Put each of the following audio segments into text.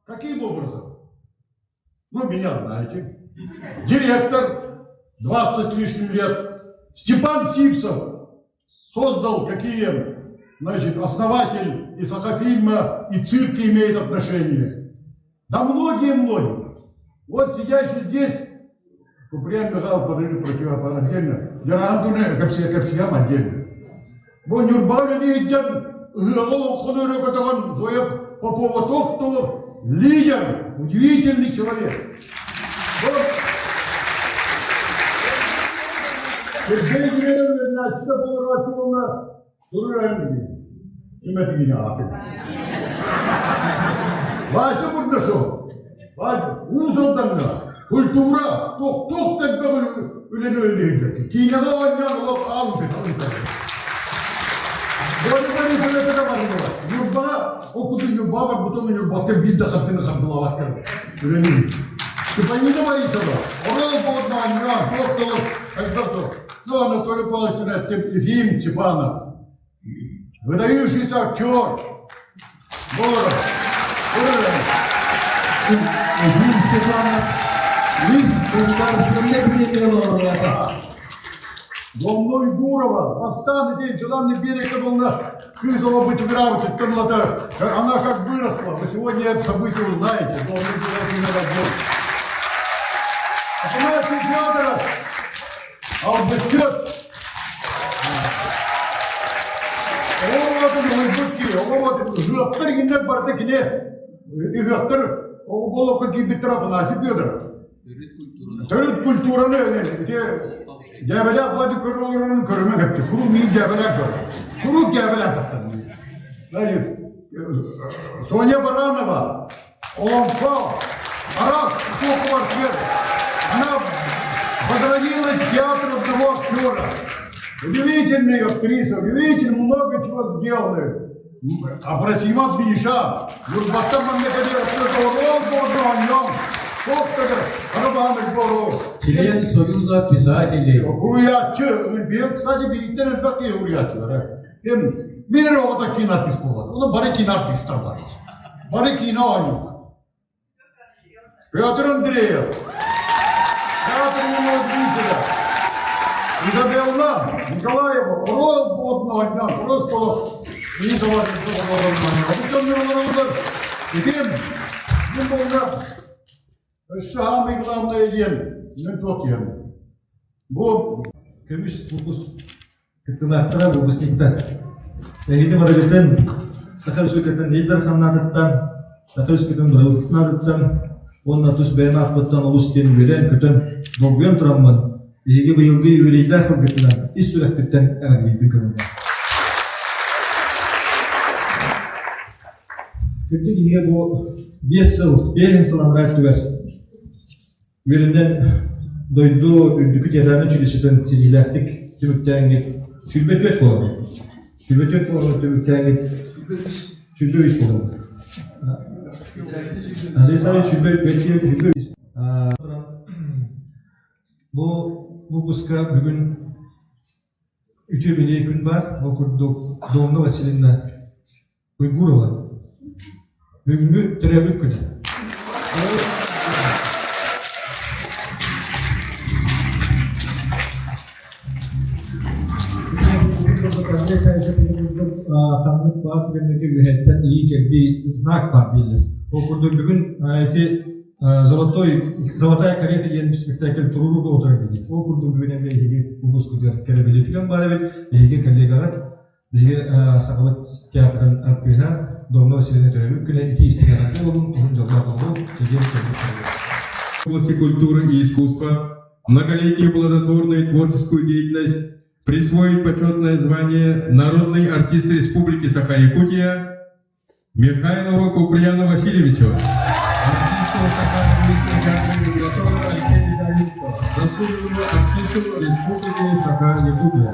Каким образом? Ну, меня знаете. Директор 20 с лишним лет. Степан Сивцев создал какие, значит, основатель и Сахафильма, и цирка имеет отношение. Да многие-многие. Вот сидящий здесь, Куприян Михайлов, подожди, против, отдельно. Ярандуны, Капсиям отдельно. Бу Ньурба үлэлиирдэн ыһыаҕы олоххону өрө көтөҕөн Зоя Попова тохтолох лидер, удивительный человек. Вот. Сергей Гринов үөрэнээччитэ буоларааччы уонна туруйан ким аатын. Вася Бурнашов, Уус Алдаҥҥа культура туох-туох да элбэх үлэни үлэлиирдэр. Киинэҕэ оонньоон олох аалыта ыытар. Борис Борисович это барбыта. Ньурбаҕа ол кутун Ньурбаҕа барбытын Ньурбаттан биир да хартыына хардылаабакка үлэлиир. Степанида Борисова, Орол Боотна оонньоон, туох да элбэх туох. Ну, Анатолий Павлович Ефим Степанов, Выдающийся актер Говоров. Ефим Степанов үс государственный премия лауреата. Домной Гурова, бастаан ити Желанный берег была кыыс оҕо бычыгыраабыт тыллата. Она как выросла. Вы сегодня это событие узнаете. Домной Гурова Афанасий Федоров, Албыччыт Оҕолорун уһуйбут киһи, оҕолорун ыһыахтар иҥиннэр барыта кини ыһыахтар оҕолорго киирбиттэр Афанасий Федоров. Төрүт культураны ити дьээбэлээх бади көрөлөрүн көрүмэ кэпти. Куруук миин дьээбэлээх көр. Куруук дьээбэлээх тахсан. Соня Баранова Олоҥхо, араас квартир. Она возродила театр одного актера. Удивительная актриса, удивительно много чего сделали. Абрасимов Миша, Нурбаттан манна Член Союза писателей. Уруйааччы, кстати, бииттен элбэх киһи уруйааччылара. Мин оҕото киноартист буолбат. Ону бары киноартистар бар. Бары киинэ оонньуулар. Петр Андреев, театр юного зрителя. Изабелла Николаева, оруол буотун оонньоон, просто олох Итим, мин буолла өссө самый главное диэн мен туох диэн бу көмүс выпуск Кыттыылаахтара выпускниктар. Эһиги барыгытын Саха Республикатын Ил Дарханнаатыттан, Саха Республикатын Бырабыыталыстыбатыттан уонна тус бэйэм ааппыттан олус диэн үөрэн-көтөн, долгуйан тураммын, биһиги быйылгы юбилейдаах ылгытынан ис сүрэхпиттэн эҕэрдэлиибин көҥүллээх. Кырдьык иһигэ бу 5 сыл, 5 сыл анараа өттүгэр Үөрэнэн дойду үрдүкү театральнай училищетын ситиһиилээхтик түмүктээҥҥит 24 буолан 24 буолан түмүктээҥҥит 23 буолан Андрей Савич 23 Бу выпуска бүгүн үтүө бэлиэ күн баар. Ол курдук Домна Васильевна Уйгурова бүгүҥҥү төрөөбүт күнэ. Ханнык баар түгэннэргэ үөһэттэн ыйыы-кэрдии знак баар дииллэр. Ол курдук бүгүн ити Золотой Золотая карета диэн спектакль туруорууга утарар диир. Ол курдук бүгүн эмиэ эһиги улуускутугар кэрэбили түгэн баар эбит. Эһиги коллегаҕыт Биһиги Сахабыт театрын артыыһа Домна Васильевна төрөөбүт күнэ ити истиҥ эҕэрдэ буолун, уһун дьоллоох олоҕу, чэгиэн чэбдик области культуры и искусства, многолетнюю плодотворную творческую деятельность присвоить почетное звание Народный артист Республики Саха-Якутия Михайлову Куприяну Васильевичу, артисту Саха Алексею заслуженному артисту Республики Саха-Якутия.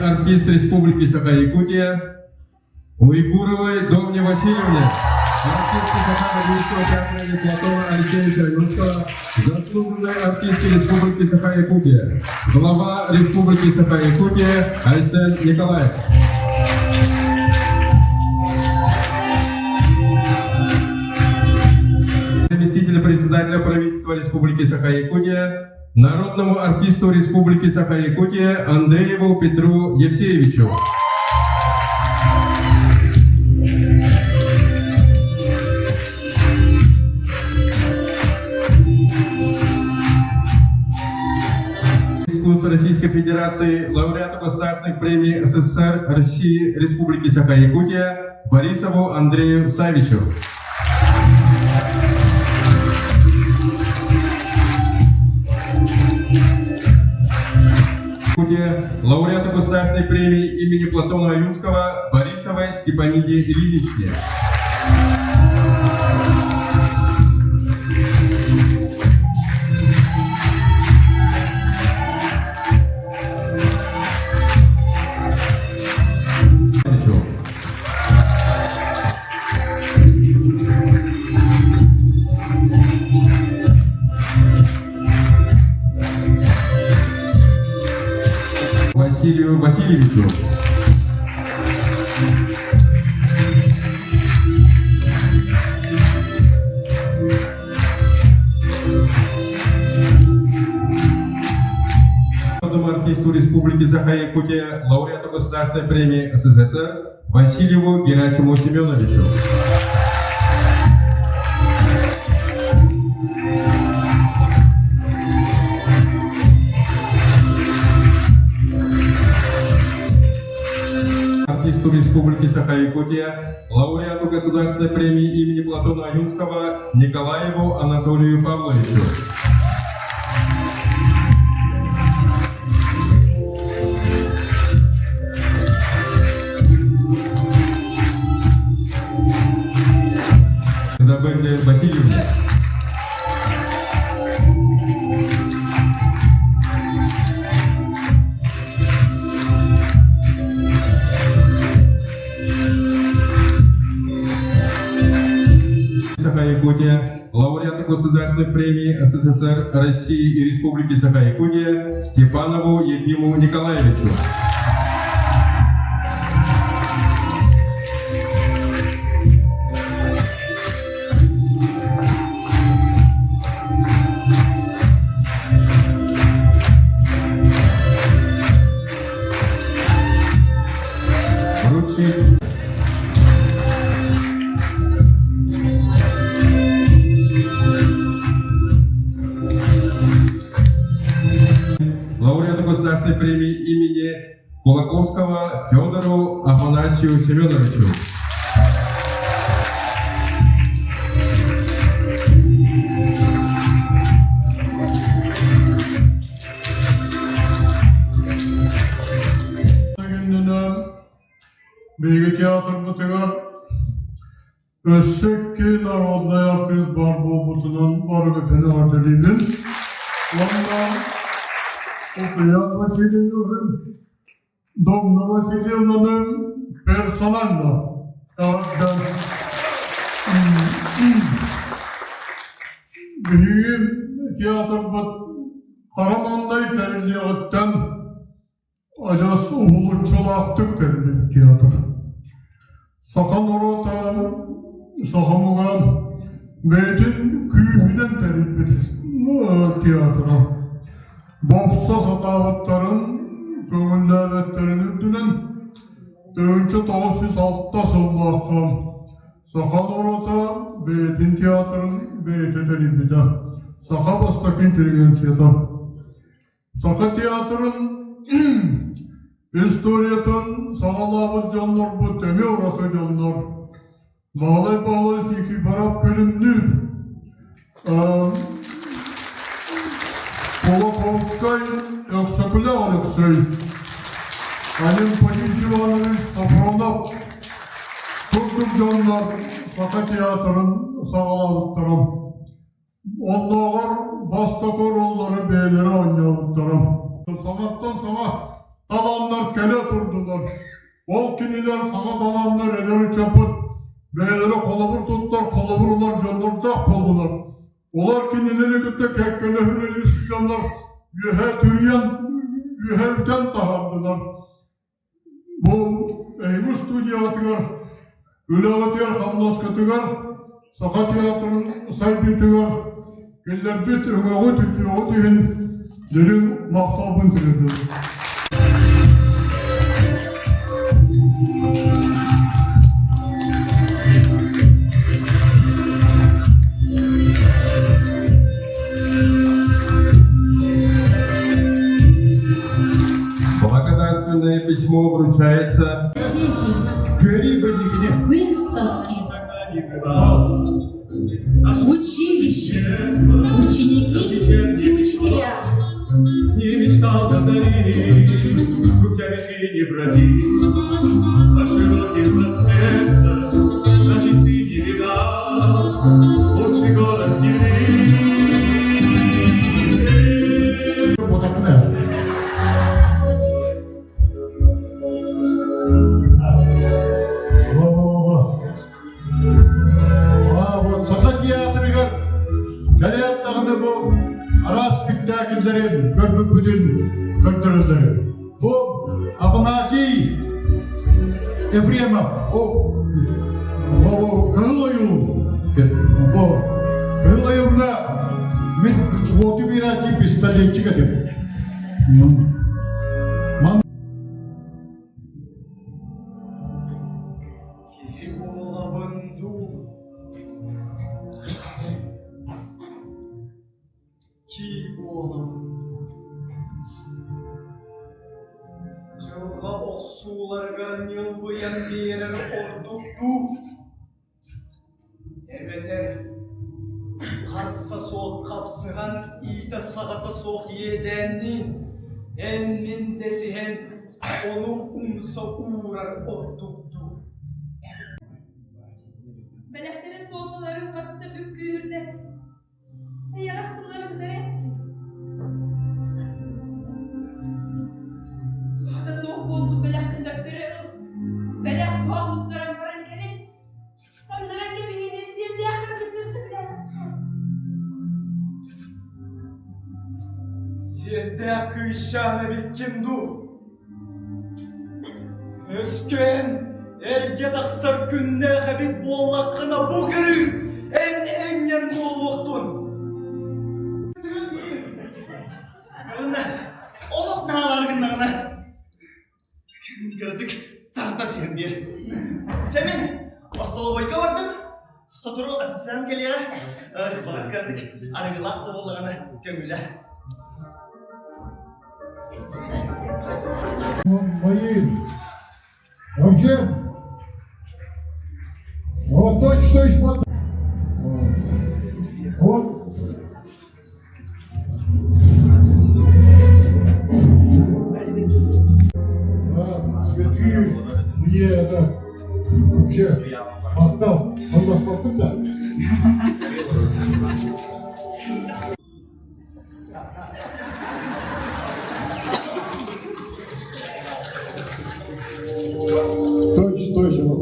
Артист Республики Саха-Якутия Уйгуровой Домне Васильевне. Артистке Саха-Якутского театра имени Платона Алексеевича Ойунского, заслуженной артистке Республики Саха-Якутия, глава Республики Саха-Якутия Айсен Николаев. Заместителя председателя правительства Республики Саха-Якутия, народному артисту Республики Саха-Якутия Андрееву Петру Евсеевичу. Искусства Российской Федерации, лауреату государственных премий СССР, России, Республики Саха-Якутия Борисову Андрею Савичу. Якутия, лауреату государственной премии имени Платона Аюнского Борисовой Степаниде Ильиничне. Василию Васильевичу. Народному артисту Республики Саха-Якутия, лауреату Государственной премии СССР Васильеву Герасиму Семеновичу. Артисту Республики Саха-Якутия, лауреату Государственной премии имени Платона Аюнского Николаеву Анатолию Павловичу. Изабелле Васильевне. Саха-Якутия, лауреату Государственной премии СССР России и Республики Саха-Якутия Степанову Ефиму Николаевичу. Вручить лауреату Государственной премии имени Кулаковского Федору Афанасию Семеновичу. Биһиги театрбытыгар өссө икки народнай артыыс баар буолбутунан барыгытын эҕэрдэлиибин. Уонна Ульян Васильевнаны, Домна Васильевнаны персонально эҕэрдэ. Биһиги театрбыт хара маҥнай тэриллиэҕиттэн Адьас уһулуччулаахтык тэриллибит театр. Саха норуота саха омуга бэйэтин күүһүнэн тэрийбит театра. Бопсо сатаабыттарын, көҥүллээбэттэрин үрдүнэн 1906 сыллаахха саха норуота бэйэтин театрын бэйэтэ тэрийбитэ. Саха бастакы интеллигенцията. Саха театрын историятын саҕалаабыт дьоннорбут эмиэ ураты дьоннор. Баһылай Павлович Никифоров Күлүмнүүр, Кулаковскай Өксөкүлээх Өлөксөй, Анемподист Иванович Софронов курдук дьоннор Саха театрын саҕалаабыттара. Оннооҕор бастакы оруоллары бэйэлэрэ оонньообуттара. Саҥаттан саҥа талааннар кэлэ турдулар. Ол кинилэр саҥа талааннар эдэр ыччаппыт Бэйэлэрэ холобур туттар, холобур ылар дьоннордоох буоллулар. Олор кинилэри кытта кэккэлэһэ үлэлии сылдьаннар үөһэ түрүйэн, үөһэ үтэн таһаардылар. Бу эһиги студиятыгар, үлэҕитигэр, хамнаскытыгар, Саха театрын сайдыытыгар киллэрбит өҥөҕүт, үтүөҕүт иһин дириҥ махталбын тириэрдэбин. Благодарственное письмо вручается Выставки, училище, ученики и учителя. Не мечтал до зари, Путями ты не броди По широким проспектам, Значит, ты не видал Лучший город земли. Ботакына. Во-во-во. А вот Саха театрыгар кэлээт даҕаны бу араас спектакльлэри көрбүппүтүн көрдөрөллөр. Бу Афанасий Ефремов, о, о, Кыһыл Ойуун, бу Кыһыл Ойууҥҥа мин уоту биэрээччи пистолетчик этим. Киһи буолабын дуу? Кии буолабын дуу? Дьылҕа охсууларыгар ньылбыйан биэрэр ордук дуу? Эбэтэр харса суох хапсыһан иитэ-саҕата суох иэдээнниин эн-мин дэсиһэн ону умса уурар ордук дуу? Бэлэхтэрин суолталарын хаста бүк күүһүрдэ. Эйэҕэс тыллары кытары эттим. Туһата суох буолбут бэлэхтин төттөрү ыл. Бэлэх туох туттаран баран кэлин. Таҥнаран кэбиһиини сиэрдээх кыргыттар сөбүлээбэттэр. Сиэрдээх кыысчаан эбиккин дуу? Өскөөн эргэ тахсар күннээх эбит буоллаххына бу кырыыс эн эҥнэн буолуохтун. Гына олох наалаар гыннаҕына кыратык тарда түһэн биэр. Чэ мин остолобуойга бардым. Сотору официант кэлиэҕэ. Баҕар кыратык арыгылаах да буоллаҕына көҥүлэ. Мои вообще вот точь-в-точь вот. Вот. Да, цветы мне это вообще постал. Он вас да? Точно, точно.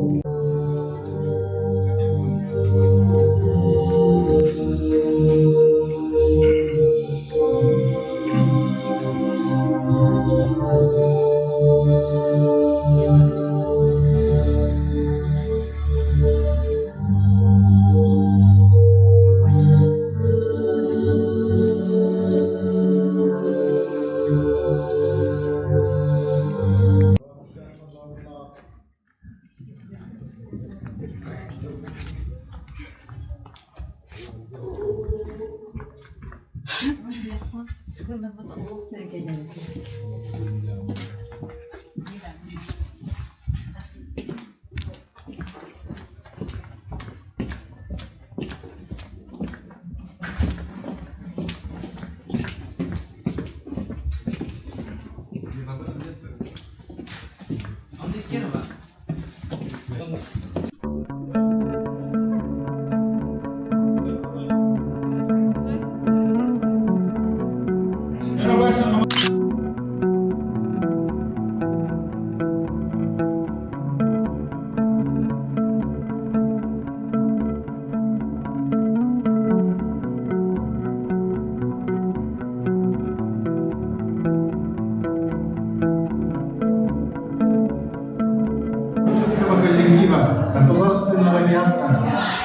Государственного театра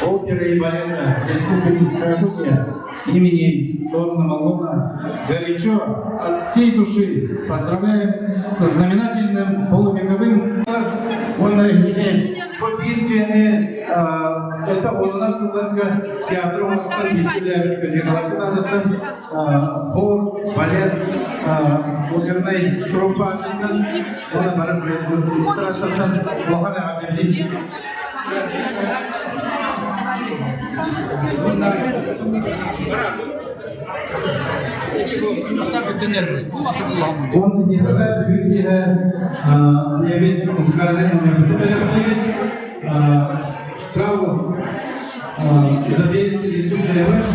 оперы и балета Республики Саха-Якутия имени Сорна Малона горячо от всей души поздравляем со знаменательным полувековым Уонна биир элбэх уонунан сылларга театр оҥостон бииргэлээбит коллегаларбын аатыттан хор, балет, опернай труппа аатыттан уонна бары производственниктар ааттарыттан улахан эҕэрдэбитин Уонна киһиэхэ бүгүн киэһэ бэйэбит музыкальнай номербытын бэлэхтиибит. Штраус Изабель Летучая мышь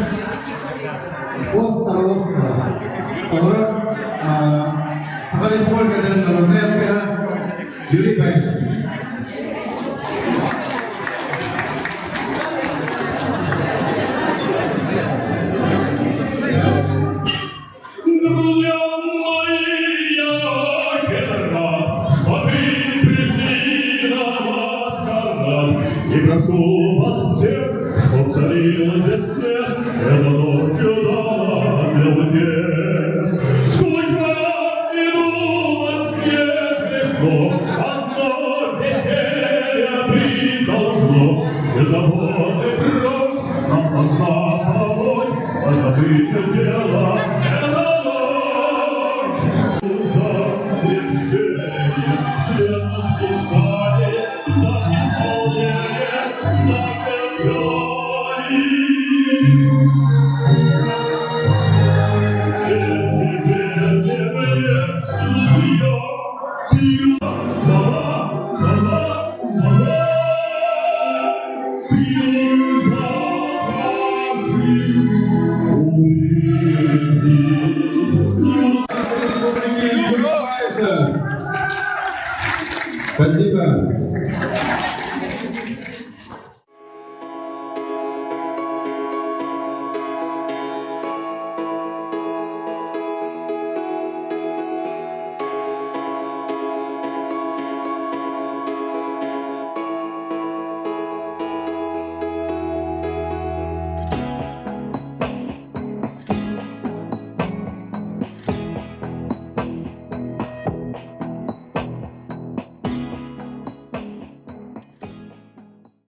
Пост Орловского. Толорор Саха Республикатын народнай артыыһа Юрий Баишев. Друзья мои, я очень рад, что вы пришли на маскарад. И прошу вас всех, чтоб царил здесь смех, эта ночь дала белый век. Скучать и думать не смешно, одно веселье быть должно. Все заботы прочь, нам должна помочь, позабыть дело эта ночь. За свершение свет мечта.